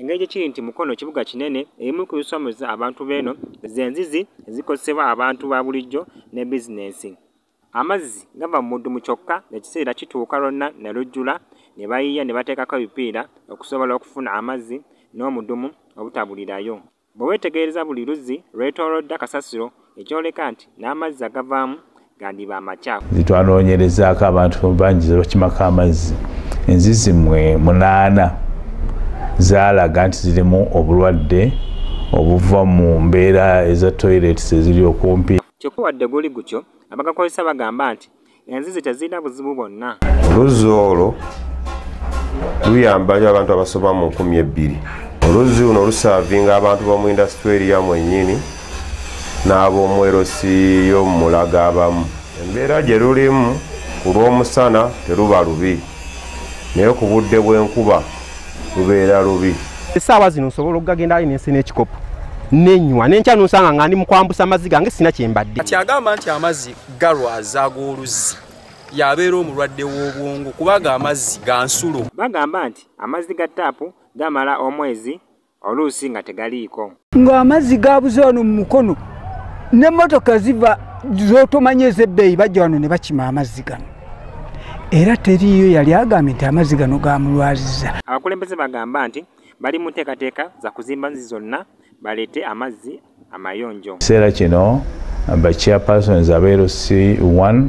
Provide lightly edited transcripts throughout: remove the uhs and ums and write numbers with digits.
Engeri gye kiri nti Mukono kibuga kinene, ebimu ku bisoomooza abantu b'eno z'enzizi ezikozesebwa abantu ba bulijjo ne bizinensi. Amazzi gava mu mudumu kyokka ekiseera kituuka lwonna ne lujjula ne bayiiya ne bateekako ebipiira okusobola okufuna amazzi n'omudumu obutabulirayo. Bwe weetegereza buli luzzi lwetooloddwa kasasiro ekyoleka nti n'amazzi agavaamu gandiba amakyafu. Zitwanoonyerezaako abantu bangi ze bakimako amazzi. Enzizi mwe 8 zaalaga nti zirimu obulwadde obuva mu mbeera eza toilets eziri okumpi. Kyokka wadde guli gutyo, abagakozesa bagamba nti enzizi tezirina buzibu bwonna. Oluzzi olwo luyamba nnyo abantu abasoba mu 2000. Oluzzi luno luservinga abantu b'omu industrial area mwennyini n'ab'omu LC y'omu Mulago abamu. Embeera gye lulimu ku lw'omusana teruba lubi, naye ku budde bw'enkuba lubeera lubi. Essaawa zino nsobola okugagendayo nensi n'ekikopo nenywa, nenkya nonsanga nga ndi mu kwambusa amazzi gange, sina kyembadde. Kati agamba nti amazzi galwaza ag'oluzzi, yabeera omulwadde w'obwongo kubanga amazzi ga nsulo. Bagamba nti amazzi ga ttaapu gamala omwezi, oluusi nga tegaliiko. Ng'amazzi gabuze wano mu Mukono, n'emmotoka ziva z'otomanyi ez'ebbeeyi bajja wano ne bakima amazzi gano, era teriiyo yali agambye nti amazzi gano gamulwaziza. Abakulembeze bagamba nti bali mu nteekateeka za kuzimba nzizi zonna baleete amazzi amayonjo. Ekiseera kino ba chairpersons aba LC1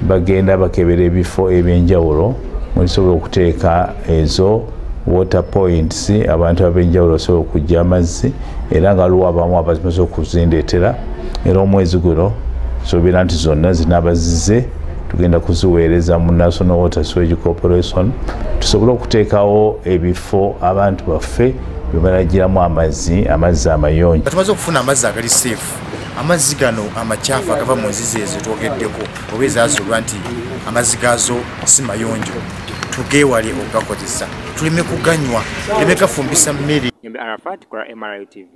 bagenda bakebera ebifo ebyenjawulo mulisobola okuteeka ezo water points, abantu ab'enjawulo basobola okujja amazzi, era nga waliwo abamu abazimaze okuzindeetera. Era omwezi guno suubira nti zonna zinaaba zize, tugenda kuziweereza mu National Water Sewage Corporation tusobole okuteekawo ebifo abantu baffe bwe balagiramu amazzi amayonjo. Tumaze okufuna amazzi agali safe. Amazzi gano amakyafu agava mu nzizi ezo twogeddeko oba ezazuulwa nti amazzi gaazo si mayonjo, tugeewale okugakozesa, tuleme kuganywa, tuleme gafumbisa mmere. Nyombe Arafat kwa MRU TV.